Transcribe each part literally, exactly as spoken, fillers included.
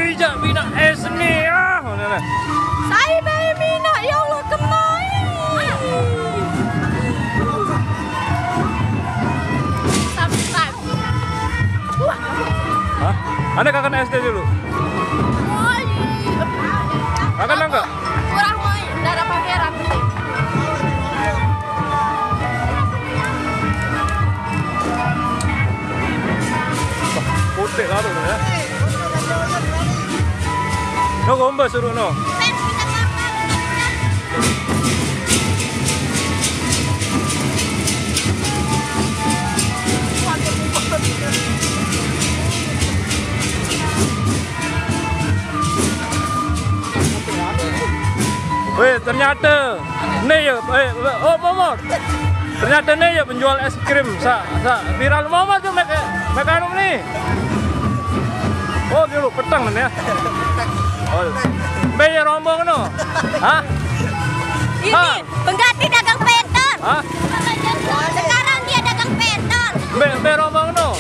Ijak bina es ni, ah, mana lah? Saya bayi minat, ya Allah, kemai. Subscribe. Wah. Hah? Anda kangen S D dulu? Woi. Kangen enggak? Kurang, woi. Nggak ada pameran. Putik lah tu ya. No gombal suruh no. Weh, ternyata ni ya, eh, oh, Momot. Ternyata ni ya penjual es krim sa, sa viral Momot tu mek, mek anu ni. Oh, dulu petang ni ya. Oh. Be ya rombong no. Hah? Ini pengganti dagang penton. Hah? Sekarang dia dagang penton. Be, be rombong no.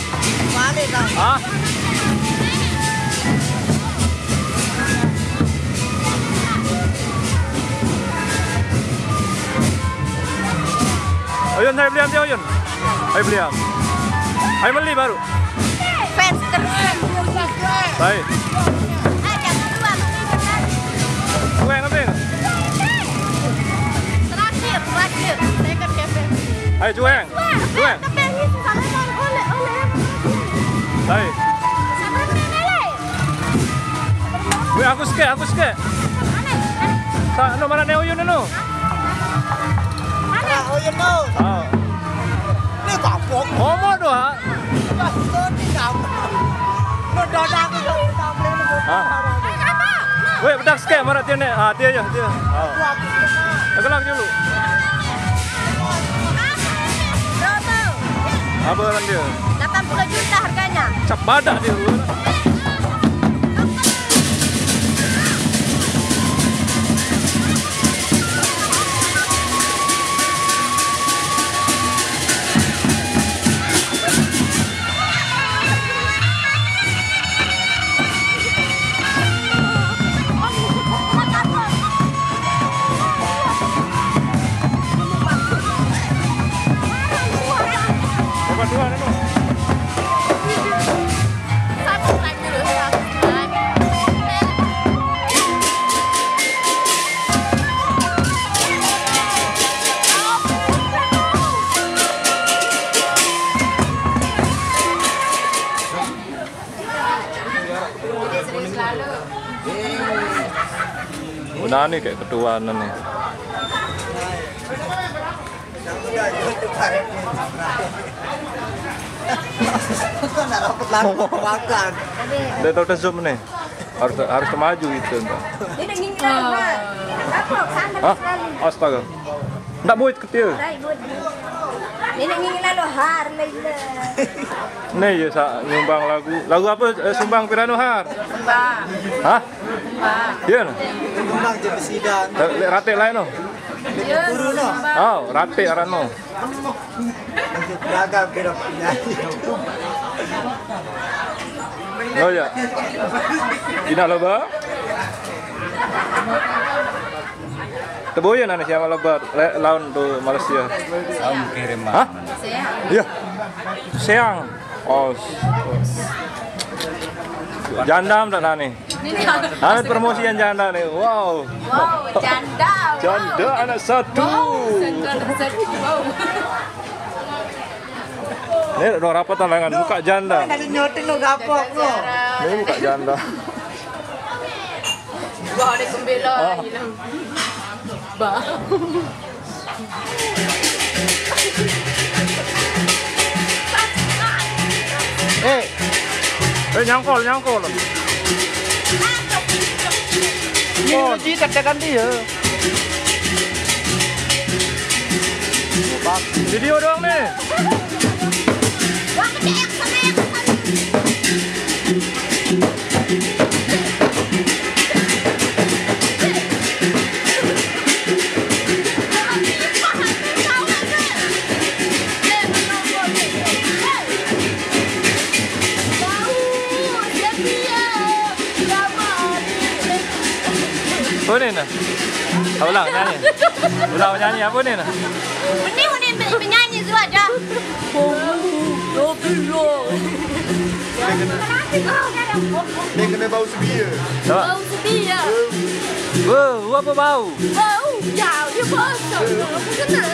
Hah? Oyun, saya beli nanti Oyun. Saya beli am. Saya beli baru. Fans terus. Baik. Ada kedua. Gue yang ngambil. Terakhir, terakhir. Saya kan kepeng. Ayo, cueng. Cueng. Tapi yang ini susah memang oleh, oleh. Baik. Sabar, Mele. Weh, aku sikit, aku sikit. Sa, no, mana Neo Yun no? Mana? Oh, Yun no. Ah. Ni kapok. Ngomong tu, ha? Pastor ni kamu. No, dah, dah, aku dah, dah, boleh, boleh. Ha? Weh, bedak sikit, mana dia ni? Ah, dia je, dia. Ah. Aku, aku, aku. Tenggelam dulu. Berapa? Apa orang dia? Lapan puluh juta harganya. Cap badak dia. Benar ni kayak ketuaan ni. Dia tahu terzoom ni. Harus, harus maju itu. Dia nak ngingin lalu, Mak. Apa? Sama sekali. Astaga. Ndak buat ketil. Dia nak ngingin lalu, Har, Laila. Ni ya, sa, nyumbang lagu. Lagu apa, eh, sumbang Pirano, Har? Sumbang. Hah? Sumbang. Ya, no? Sumbang je besidan. Lek ratik lain, no? Ya, sumbang. Oh, ratik aran, no. Gagal kira penyanyi. Oh ya. Ina loba. Teboyan ane siapa loba lawan tu Malaysia. Saung kirim. Hah? Iya. Seang. Oh. Janda tak nani? Ini anu promosi yang janda ni. Wow. Wow, janda. Janda anak satu. Wow, janda anak satu. Wow. Ni dah rapat tangan buka janda. Dari nyotin lo gapok lo. Ni buka janda. Wah, ada gembela. Ah. Bah. Eh. Eh, nyangkol, nyangkol. Ini oh. Uji tekan dia. Video doang nih. Apa ni, nah? Ulang nyanyi. Ulang nyanyi apa ni, nah? Mending, mending be-, menyanyi tu aja. Dia kena bau sebi ya. Bau sebi ya. Bau, apa bau? Bau, ya, dia bau. Aku kena.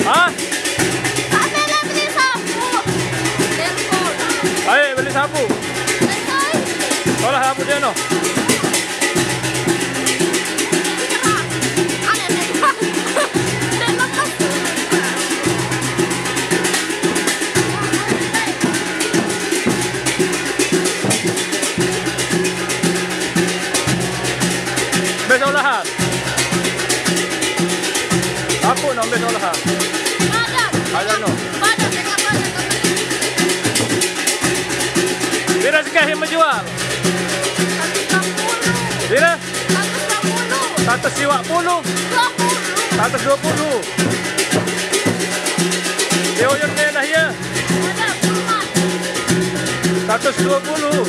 Hah? Ayo, beli sapu. Tolong sapu dia, no. Besok lah. Apa nak ambil sekolah? Ada. Ada no. Ada, tengok apa ada. Pira sekah yang menjual? Pira? Seratus dua puluh. Seratus dua puluh. Dia oyun ni dah ya. Seratus dua puluh.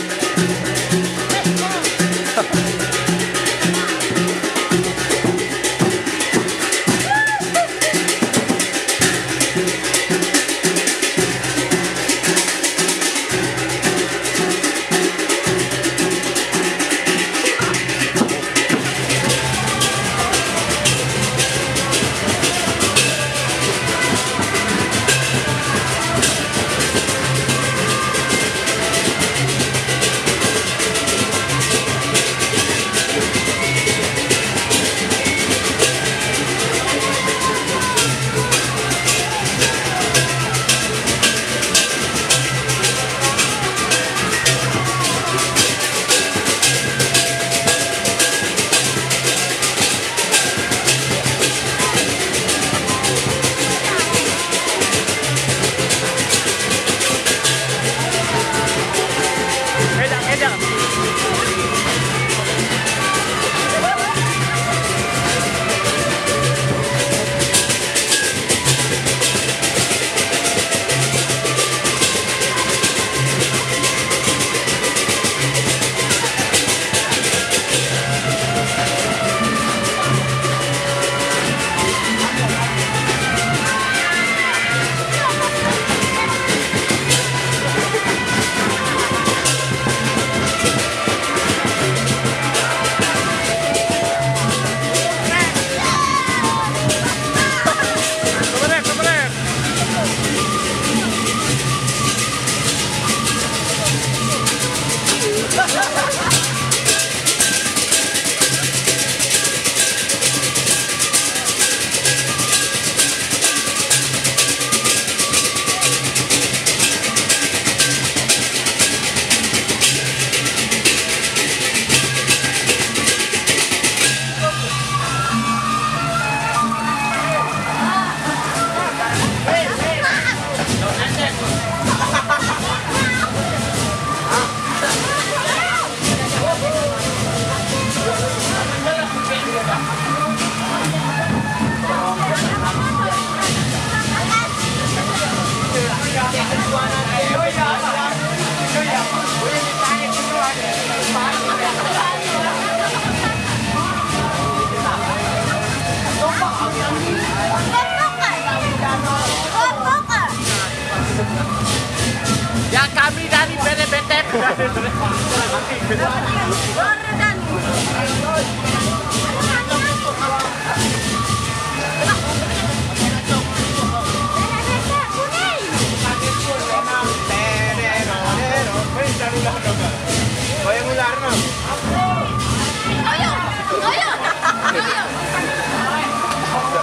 Ya, kami dari Bene Betek.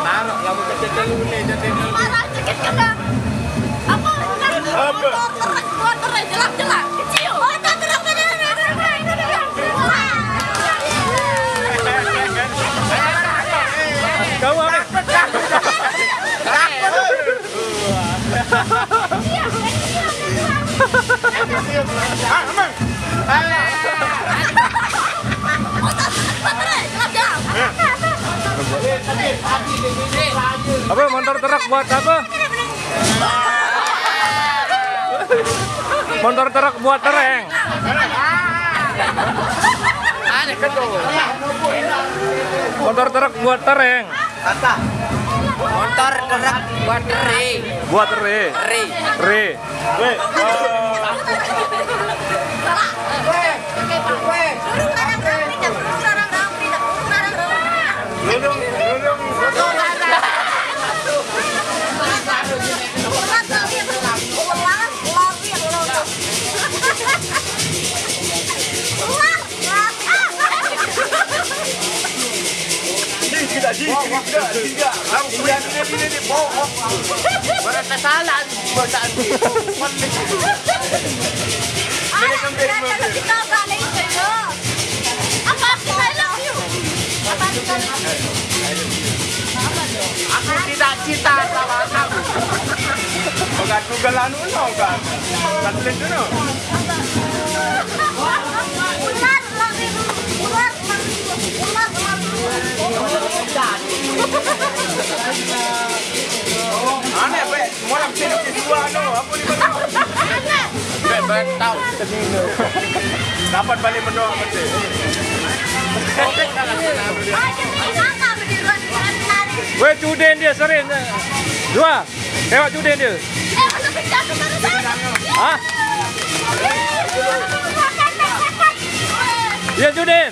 Marah, kamu kecil-kecil lu nih, jadi lu. Marah, cekit kena. Apa? Apa? Motor terus, motor terus, jelak, jelak. Kecil. Motor terus, kecil. Kau apa? Apa, motor truk buat apa? Motor truk buat tereng. Motor truk buat tereng. Motor truk buat re. Buat re. Re. Re. Ini tidak, ini tidak, tidak. Langsung ini, ini, ini, bohong. Berarti salah. Bacaan gitu. Panik. Mereka mereka. Apa arti I love you? Apa arti I love you? Aku tidak cinta sama kamu. Bukan Google anu no kan. Translate dulu. Ular, ular, ular, ular, ular. Aneh, Pe. Semua orang sini siswa, no. Apa ni, mana? Be, be, tahu. Dapat balik mendoa, betul. Weh, cuden dia, sering. Dua. Tengok cuden dia. Hah? Ya, cuden.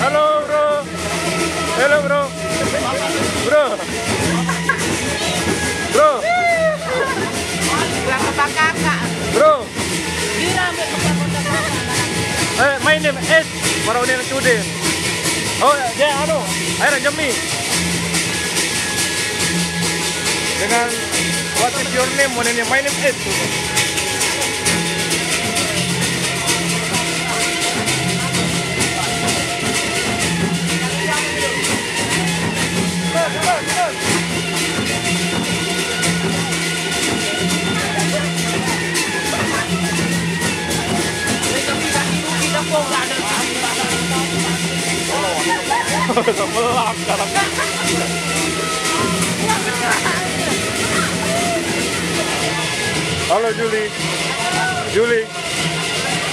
Halo, bro. Halo, bro. Bro. Bro. Bro. Eh, my name is Marauni Cudin. Oh, ya, anu, ayo jemi. Dengan what is your name? My name, my name is. Sebelah sekarang. Halo, Juli. Juli.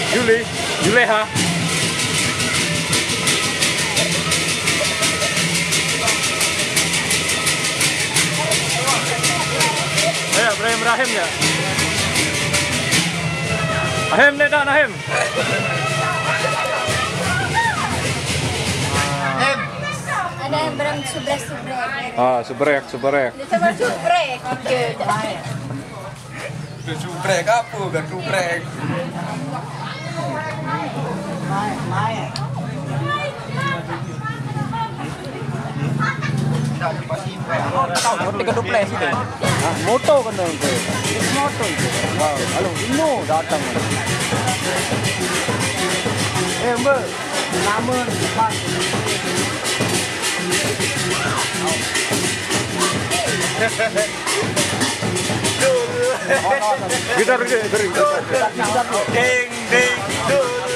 Juli. Juleha. Ya, Ibrahim Rahim ya. Ahim nih, Dan, Ahim. Ada yang berang subrek-subrek. Ah, subrek, subrek. Dia sama subrek. Oke. Udah subrek apa? Udah subrek. Tiga duples itu. Nah, moto kena ke. Moto itu. Wow, kalau Ino datang. Eh, Mbak, nama depan. Gitar, gitar, gitar. Ding, ding, dun.